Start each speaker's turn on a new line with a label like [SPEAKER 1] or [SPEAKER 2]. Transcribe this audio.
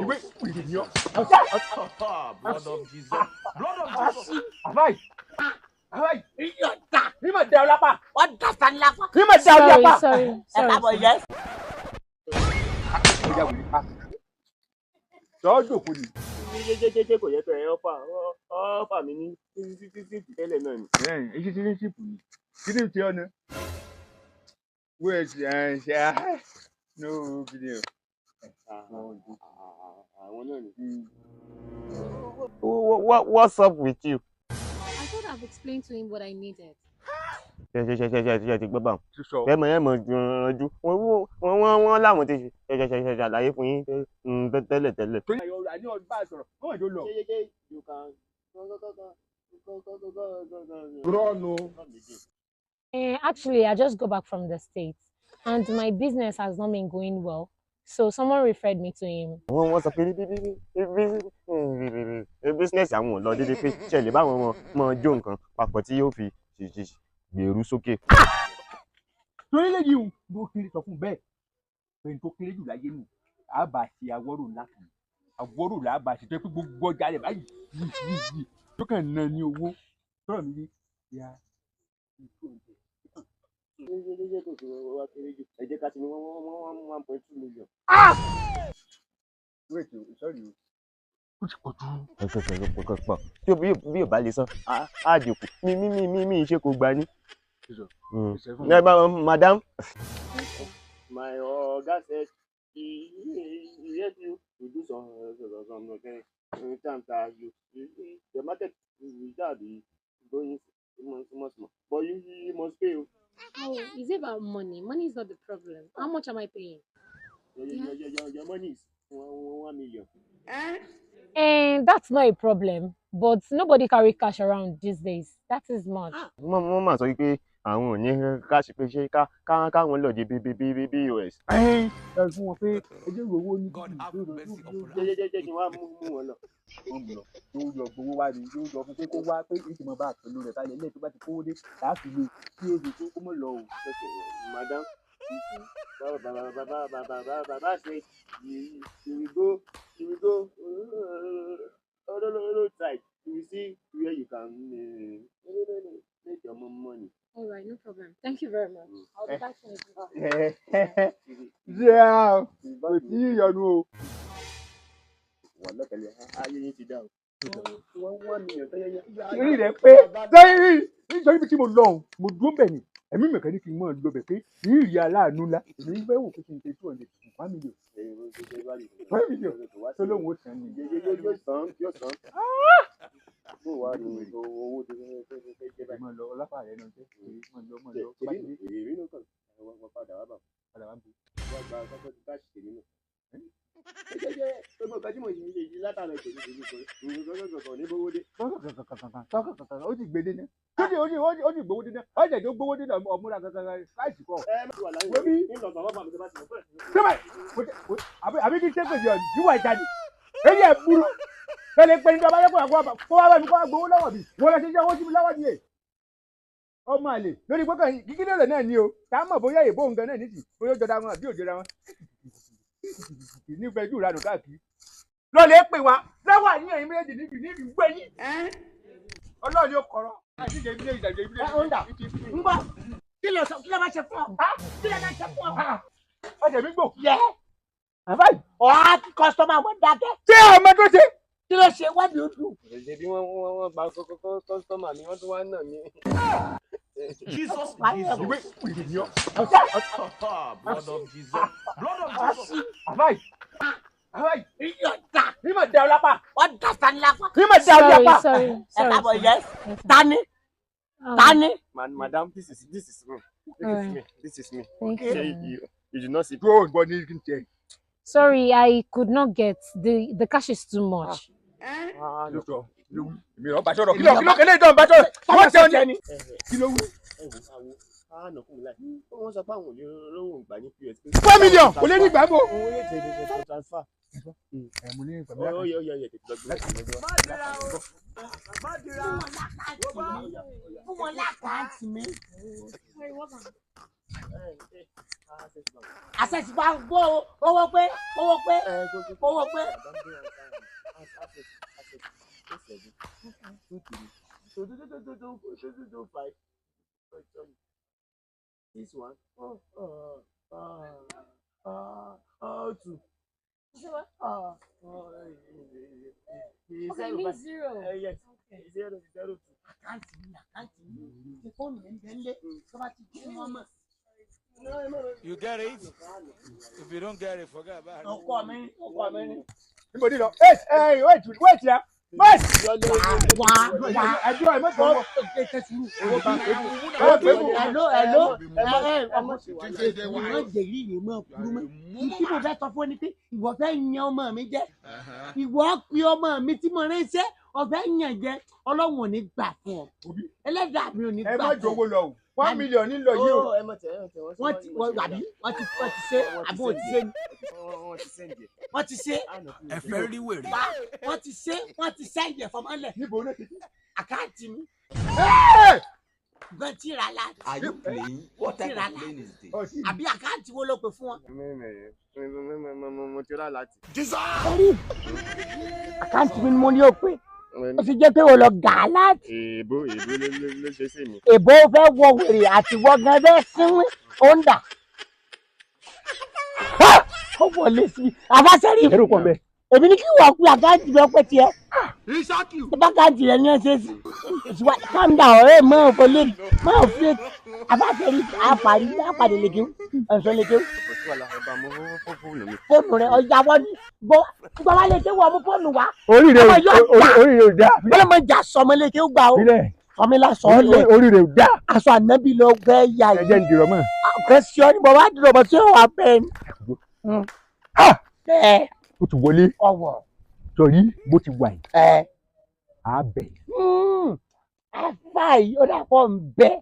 [SPEAKER 1] Ìwé ìwé ni ọ.
[SPEAKER 2] Blood of Jesus. Blood of Jesus.
[SPEAKER 1] Àbáyé. Àbáyé.
[SPEAKER 3] Iyọ̀ ta.
[SPEAKER 1] Ní mà dá ọ lápá.
[SPEAKER 3] Wọ́n dá sani lápá.
[SPEAKER 1] Ní mà dá ọ
[SPEAKER 4] Sorry,
[SPEAKER 1] lápá.
[SPEAKER 4] sorry,
[SPEAKER 3] Ẹ
[SPEAKER 4] sorry.
[SPEAKER 3] káàbọ̀ yes.
[SPEAKER 1] Ó yà wòlé pa. Sọ́ọ́dún òkú ni.
[SPEAKER 5] Jẹ́jẹ́jẹ́jẹ́ kò yẹ kẹ́ ẹ ọ́fà ọ́fà mi ní títí tẹ́lẹ̀ náà ni.
[SPEAKER 1] Ẹ̀ ṣe ṣe ṣìpù ni. Kí ni ti ọ̀nà? Wait, ẹ̀ ṣe á. No, kí ni o?
[SPEAKER 5] Àwọn náà ni.
[SPEAKER 6] What's up with you?
[SPEAKER 4] I thought I've explained to him what I needed.
[SPEAKER 6] Ṣe ṣe ṣe ṣe ṣe ti gbọ́ bá wọn.
[SPEAKER 1] Sísọ.
[SPEAKER 6] Ẹ mọ̀ ranjú. Wọ́n láwọn ti ṣe ṣe ṣe ṣàlàyé fún yín tẹ́lẹ̀ tẹ́lẹ̀.
[SPEAKER 1] Torí àyọ̀ àní ọdún bá a sọ̀rọ̀, wọ́n mọ̀ tó lọ.
[SPEAKER 5] Jẹ́jẹ́jẹ́ you can.
[SPEAKER 1] Rọ́ọ̀nù.
[SPEAKER 4] Actually, I just got back from the States and my business has not been going well. So someone referred me to him.
[SPEAKER 6] Wọ́n sọ pé bí business àwọn ò lọ déédéé pé ṣẹlẹ̀ báwọn mọ mọ jó nǹkan papọ̀ tí yóò fi ṣe gbèrú sókè.
[SPEAKER 1] Torí lẹ́yìn òun ló kéré sọ fún bẹ́ẹ̀ pé n tó kéré jù láyé nù á bá ṣe awọ́rò ńlá kan awọ́rò là á bá ṣe tó yẹ pé gbogbo ọjà rẹ̀ báyìí yìí yìí yìí tó kàn ná ní owó tọ́rọ̀ mi yé ya.
[SPEAKER 5] Jẹ́jẹ́jẹ́ kò sí wá kéré jù. Ẹ jẹ́ ká ti ní 1.2 million.
[SPEAKER 1] Wait o, sorry o. Ó ti pọ̀ jù.
[SPEAKER 6] Pọ̀ tí bí ò bá lè san á dínkù mi ṣe kò gbà ní.
[SPEAKER 1] Sísọ.
[SPEAKER 6] Mm.
[SPEAKER 1] Ṣe fún mi.
[SPEAKER 6] Ẹ bá madam.
[SPEAKER 5] My oga said he help you to do some time that you the market will just be going small small small, but you must pay o.
[SPEAKER 4] Oh, is it about money? Money is not the problem. How much am I paying?
[SPEAKER 5] Your money is 1 million.
[SPEAKER 4] And that's not a problem. But nobody carry cash around these days. That is much.
[SPEAKER 6] Wọ́n máa sọ wípé àwọn ò ní cash pé ṣé ká káwọn lọ di POS.
[SPEAKER 1] Ẹ fún wọn pé ẹ jẹ́ owó ní.
[SPEAKER 2] God have mercy upon us.
[SPEAKER 5] Jẹ́jẹ́jẹ́ kí n wá mú wọn lọ.
[SPEAKER 1] Wọ́n mú lọ yóò lọ gbowó wá ni yóò lọ fún pé kó wá pé ìtumọ̀ bá pẹ̀lú rẹ̀ kalẹ̀ lẹ́yìn tó bá ti kówó dé láàfin lè kí ó lè kó mọ̀ lọ o.
[SPEAKER 5] Okay, madam. Baba baba baba baba baba said you will go roadside, you will see where you can make your money.
[SPEAKER 4] All right, no problem. Thank you very much. I'll be back in a bit.
[SPEAKER 1] Ṣé a kò sí ìyọnu o.
[SPEAKER 5] Wà lọ́kẹ̀lẹ̀ ayé yín ti dá o. 1 million tó yẹ yẹ.
[SPEAKER 1] Orí rẹ̀ pé sẹ́yìn nítorí ibi tí mo lọ òun mo dúró bẹ̀ ni ẹ̀mí mi kàn ní kí n mọ̀ lọ bẹ̀ pé ní ìrì aláàánú ńlá èmi fẹ́ wò pé kí n ṣe 200 1 million 1 million tó lóun ó sàn ní.
[SPEAKER 5] Yóò san yóò san. Bó wàá ní owó tó fẹ́ fẹ́ jẹ́ báyìí?
[SPEAKER 1] Mọ̀ lọ ọlọ́pàá rẹ̀ náà jẹ́ mọ̀ lọ mọ̀ lọ tó bá ti dé
[SPEAKER 5] Èmi ló kàn wọ́n padà wá bà
[SPEAKER 1] padà wá ń bọ̀.
[SPEAKER 5] Wọ́n gba kọ́kọ́ ti káàṣì tèmi náà. Jẹ́jẹ́ gbogbo nǹkan tí mo ṣe yìí látara tèmi tèmi kò kò ní bówó dé.
[SPEAKER 1] Tọ́kọ̀kọ̀kọ̀ ó sì gbé dé náà ó sì ó sì gbowó dé náà ó jẹ̀ tó gbowó dé náà ọmúra kankan káàsì kọ́.
[SPEAKER 5] Ẹ má wà láyé
[SPEAKER 1] Wo bí?
[SPEAKER 5] ń lọ bàbá mi tó bá ti mọ̀ fẹ́.
[SPEAKER 1] Sọ́mà àbí kí sẹ́kẹ̀ jọ ìwà ìjáde èyí ẹ̀ burú pẹ̀lẹ́ pẹ̀lú tó bá yẹ kó wá kó wá bá mi kó wá gbowó lọ́wọ́ mi wọ́n lọ sí iṣẹ́ owó sí mi lọ́wọ́ ni è ọmọ àlè lórí pé kàn kíkí lọ́lẹ̀ náà ni o tá a mọ̀ bóyá èbó nǹkan náà nìsí bóyá ó jọra wọn àbí ò jọra wọn nífẹ̀ẹ́ jù ranù káàkiri lọ́lẹ̀ pè wá lọ́wọ́ àníyàn yín méjèèjì níbi níbi gbé yín ọlọ́run yóò kọ̀rọ̀ àti ìjẹ́ ìbílẹ̀ ìjẹ́ ìbílẹ̀
[SPEAKER 3] Ẹ ń dà. Ń bọ̀. Kí ló sọ? Kí ló máa ṣe fún ọ? Kí ló máa ṣe fún ọ?
[SPEAKER 1] Ọjà mi gbò
[SPEAKER 3] Yẹ.
[SPEAKER 1] Àbá yìí.
[SPEAKER 3] Ọ̀há kí customer wọn dákẹ́.
[SPEAKER 1] Ṣé ọmọ tó ṣe.
[SPEAKER 3] Kí ló ṣe? What do you do?
[SPEAKER 6] Ṣe bí wọ́n gba customer mi wọ́n tún wá nà mí.
[SPEAKER 2] Jesus,
[SPEAKER 1] Ìwé
[SPEAKER 2] Jesus.
[SPEAKER 1] ìwé ni ọ.
[SPEAKER 2] Blood of Jesus. Blood of Jesus.
[SPEAKER 1] Àbá yìí. Àbá yìí.
[SPEAKER 3] Iyọ̀ ta.
[SPEAKER 1] Ní mà dá ọ lápá.
[SPEAKER 3] Wọ́n dá sani lápá.
[SPEAKER 1] Ní mà dá ọ
[SPEAKER 4] Sorry,
[SPEAKER 1] lápá.
[SPEAKER 4] sorry,
[SPEAKER 3] Ẹ
[SPEAKER 4] sorry.
[SPEAKER 3] káàbọ̀ yes.
[SPEAKER 4] Yes, ma'am.
[SPEAKER 3] Tani? Tani?
[SPEAKER 6] Madam, this is me. This is me. This is me.
[SPEAKER 4] Thank
[SPEAKER 6] Ṣé
[SPEAKER 4] you.
[SPEAKER 6] you did not see?
[SPEAKER 1] Dúró ìgbọ́ ní kí n tiẹ̀.
[SPEAKER 4] Sorry, I could not get the cash is too much.
[SPEAKER 6] Ah,
[SPEAKER 1] Ló sọ ló wí. Èmi ò bá sọ̀rọ̀. Kí ló kí ló kẹ́lẹ́ ìdán bá sọ̀rọ̀. Wọ́n tẹ ọ ní. Kí ló wí?
[SPEAKER 5] Ẹ wò àwo àánà fún mi láì. Wọ́n sọ pé àwọn ò ní rówó gbà ní POS.
[SPEAKER 1] 4 million kò lè ní ìgbà bò.
[SPEAKER 5] Owó lè tẹ̀ tẹ̀ transfer.
[SPEAKER 1] Ẹ mo ní ìgbà
[SPEAKER 5] Ó
[SPEAKER 1] mi.
[SPEAKER 5] yẹ ó yẹ ó yẹ tètè lọ gbé.
[SPEAKER 3] Fún wọn lákàntì mi. Access Bank gbọ́ o, owó pé, owó pé, owó pé.
[SPEAKER 5] Access 07 23 2 2 2 2 2 2 2 2 5 sorry 6 1 4 2.
[SPEAKER 4] Okay, it means zero.
[SPEAKER 5] Yes, 0 0 2.
[SPEAKER 3] Account mi, account mi, ṣe fóònù mi ń bẹ ńlé tó bá ti jí wọn mọ̀.
[SPEAKER 7] You get it? If you don't get it, forget about it.
[SPEAKER 3] Ọkọ mi, ọkọ mi ni.
[SPEAKER 1] Níbo ni lọ? Ẹ ẹ, wait, wait ya, wait.
[SPEAKER 3] Wá wá.
[SPEAKER 1] Ẹjọ́ ẹ mọ̀jọ́ wọ.
[SPEAKER 3] Tẹ sùúrù.
[SPEAKER 1] Owó bá pé mú. Owó pé mú.
[SPEAKER 3] Hello, hello, ẹ ẹ, ọmọ ìmọ̀ jẹ̀rí rè mọ̀ kúrú mọ́. Tí mo fẹ́ sọ fún ọ ni pé ìwọ fẹ́ yan ọmọ mi jẹ, ìwọ pe ọmọ mi tí mo ránṣẹ́, ọfẹ́ yàn jẹ. Ọlọ́run ò ní gbà fún ọ, ẹlẹ́dàá mi ò ní
[SPEAKER 1] Ẹ
[SPEAKER 3] gbà
[SPEAKER 1] má
[SPEAKER 3] fún ọ.
[SPEAKER 1] jowó lọ o. 1 million ní lọ yìí o.
[SPEAKER 5] Ẹ mọ̀ tẹ̀, ẹ mọ̀ tẹ̀.
[SPEAKER 3] Wọ́n ti wọ́n àbí wọ́n ti ṣe àbí wọ́n ti ṣe ni?
[SPEAKER 5] Wọ́n ti send ẹ̀.
[SPEAKER 3] Wọ́n ti ṣe.
[SPEAKER 7] Ẹ fẹ́ rí wèrè.
[SPEAKER 3] Wá, wọ́n ti ṣe, wọ́n ti ṣe ìyẹ̀fọ́mọ́lẹ̀.
[SPEAKER 1] Níbo ló ti?
[SPEAKER 3] Account mi gan ti ra la.
[SPEAKER 2] Are you playing? What type
[SPEAKER 3] Tira
[SPEAKER 2] of
[SPEAKER 3] la.
[SPEAKER 2] playing is this?
[SPEAKER 1] Ọtí.
[SPEAKER 3] Àbí account wo ló pè fún wọn?
[SPEAKER 5] Mo ti rà láti.
[SPEAKER 3] Orí account mi ni mo ní o pé ó sì jẹ́ pé o lọ gà á láti.
[SPEAKER 5] Èèbó, èèbó ló ṣe sí mi.
[SPEAKER 3] Èbó fẹ́ wọ wèrè àti wọ gan fẹ́ sínwín ó ń dà. Ó wọlé sí i àfàsẹ́rì.
[SPEAKER 1] Ẹrù pọ̀ mbẹ́.
[SPEAKER 3] Èmi ní kí wọ́n pe account mi ọpẹ́ tiẹ̀. Bá account rẹ̀ ní ẹ̀ ṣe sí. Calm down ọ̀rẹ́, mọ́ ò lè mọ́ ò fi àfàsẹ́rì àpàrí àpàdé lèkéwù ẹ̀sọ́ lèkéwù.
[SPEAKER 6] Kò sí wàhálà, ẹ bá mú fóònù mi.
[SPEAKER 3] Fóònù rẹ̀ ọjà wọ́n ní gbọ́ gbọ́ wá lékéwù ọmú fóònù wá.
[SPEAKER 1] Orí rẹ̀
[SPEAKER 3] Ọmọ yóò dà.
[SPEAKER 1] orí rẹ̀ ò dá.
[SPEAKER 3] Bọ́lá mọ̀ jà sọmọ lékéwù gbà ó.
[SPEAKER 1] Bílẹ̀.
[SPEAKER 3] Sọmi la sọ ọ́ lẹ̀.
[SPEAKER 1] Orí rẹ̀ ò dá.
[SPEAKER 3] Aṣọ ànábì ló fẹ́ ya
[SPEAKER 1] Ẹ
[SPEAKER 3] yìí.
[SPEAKER 1] jẹ́ ń dìrọ̀ mọ́.
[SPEAKER 3] Kẹsí ọ ni mo bá dìrọ̀ mọ́ tí ó wà bẹ́ẹ̀ ni. Bẹ́ẹ̀.
[SPEAKER 1] Ó ti wọlé.
[SPEAKER 3] Ọwọ́.
[SPEAKER 1] Sọ̀rí bó ti wà yìí.
[SPEAKER 3] Ẹ.
[SPEAKER 1] Á bẹ̀.
[SPEAKER 3] Afa yìí ó dà pọ̀ ń bẹ́.